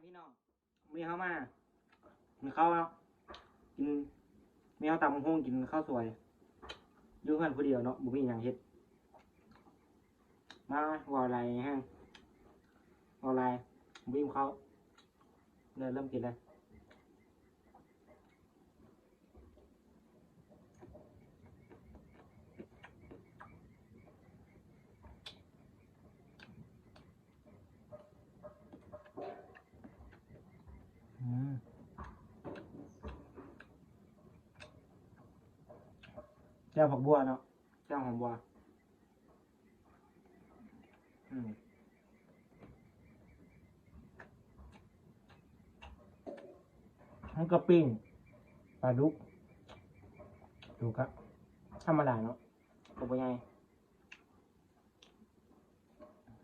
ພີ່ນ້ອງ ມື້ນີ້ເຮົາມາ ກິນເຂົ້າເນາະ ກິນ ແມ່ເຮົາຕຳບັກຫຸ່ງ ກິນເຂົ້າສວຍ ຢູ່ເຮືອນຜູ້ດຽວເນາະ ບໍ່ມີຫຍັງເຮັດ ມາ ເວົ້າຫຼາຍແຮງ ເວົ້າຫຼາຍ ບໍ່ອີ່ມເຂົ້າ ເລີ່ມ ເລີ່ມກິນແລ້ວ. ອືມ ແຈ່ວຜັກບົ່ວເນາະ ແຈ່ວຫອມບົ່ວ. ອືມ ເຮົາກໍປີ້ງປາດຸກ ດູກະທຳມະດາເນາະ ກໍບໍ່ໃຫຍ່.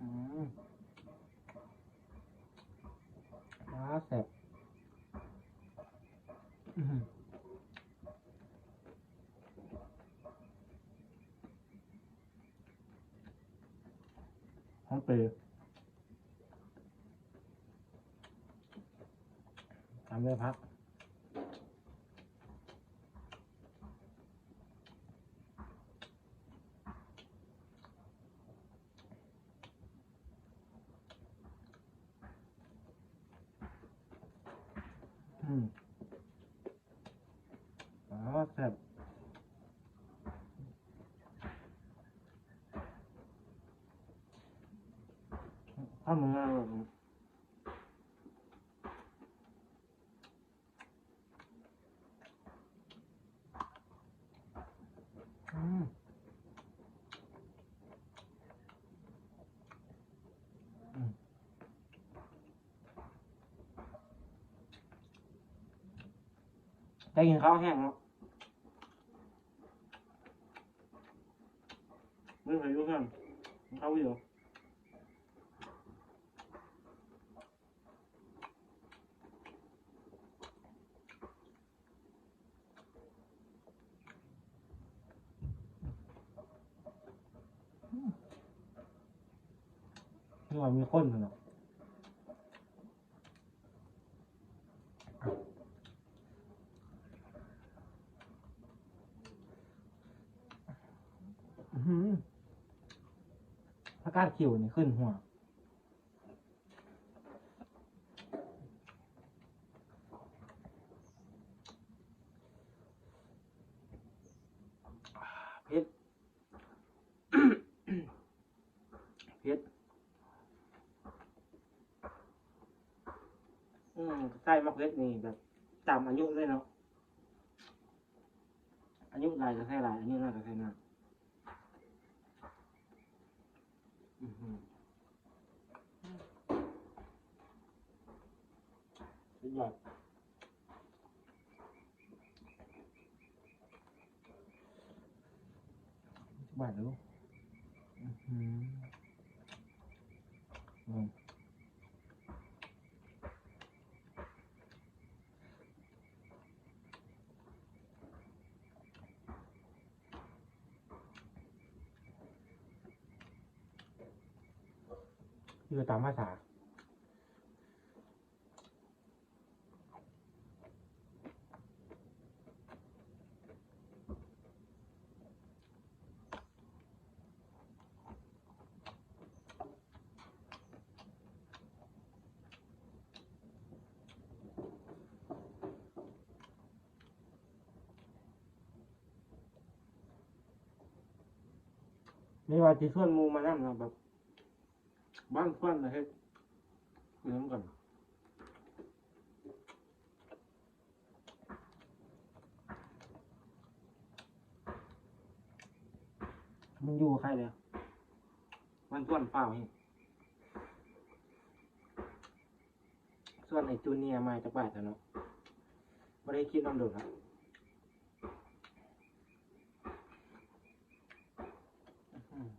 ອືມ ອາ ແຊບ ອືມ ຫອມເປ ຕາມດ້ວຍຜັກ. ອືມ ອາ ແຊບ ຄຳງາມ. ອືມ ອືມ ໄດ້ກິນເຂົ້າແຫ້ງເນາະ ມີໃຜຢູ່ເຮືອນ ກິນເຂົ້າຢູ່. ອືມ ຄືວ່າມີຄົນເນາະ ອືມ ຜັກກາດຂິວນີ້ຂຶ້ນຫົວ. ເຜັດ ເຜັດ ອືມ ໃສ່ໝາກເຜັດນີ້ແບບຕາມອາຍຸເລີຍເນາະ ອາຍຸຫຼາຍກໍໃສ່ຫຼາຍ ອາຍຸນ້ອຍກໍໃສ່ນ້ອຍ. ອືມ ສຸດຍອດ ບາດດູ ອືມ ອືມ. ຢູ່ຕາມພາສາ ນີ້ວ່າຊິຊວນໝູ່ມານຳເນາະ ແບບ ບ້ານຄວັນນະເຮັດ ກິນນຳກັນ ມັນຢູ່ໃກ້ເດ້ ບ້ານຄວັນຟ້າວເຮັດ ຊວນໄອ້ຈູເນຍມາຈາກບ້ານຫັ້ນເນາະ ບໍ່ໄດ້ຄິດນຳດົນລະ. ອືມ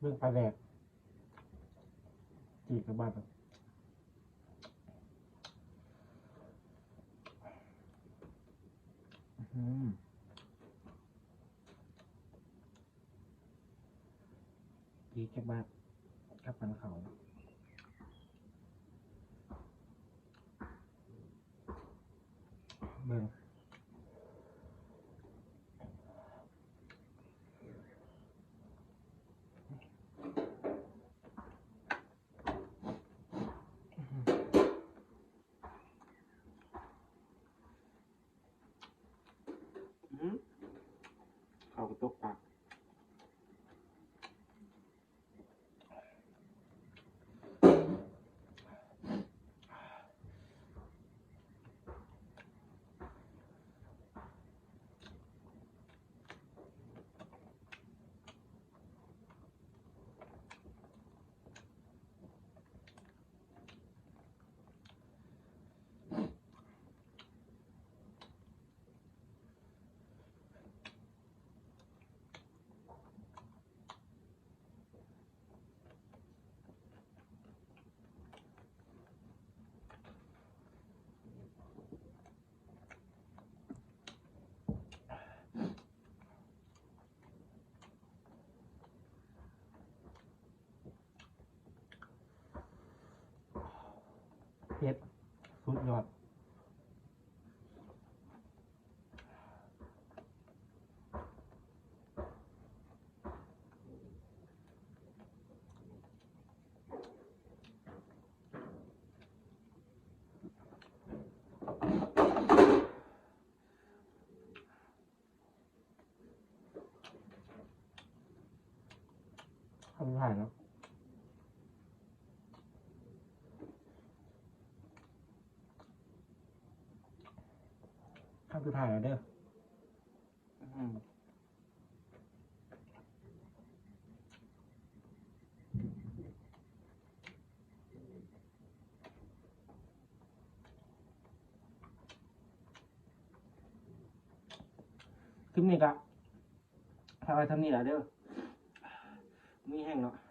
บิ่ງປາແດກ ຈີກກັບບາດ ອືມ ຈີກກັບບາດ ກັບກັນເຂົ້າ ເບິ່ງ ອືມ ເຂົ້າກະຕົກປາກ. ເຜັດ ສຸດຍອດ. ຄຳສຸດທ້າຍເນາະ ຄຳສຸດທ້າຍແລ້ວເດີ. ອືມ ຄລິບນີ້ກະຝາກໄວ້ສ່ຳນີ້ລະເດີ ມີແຮງເນາະ.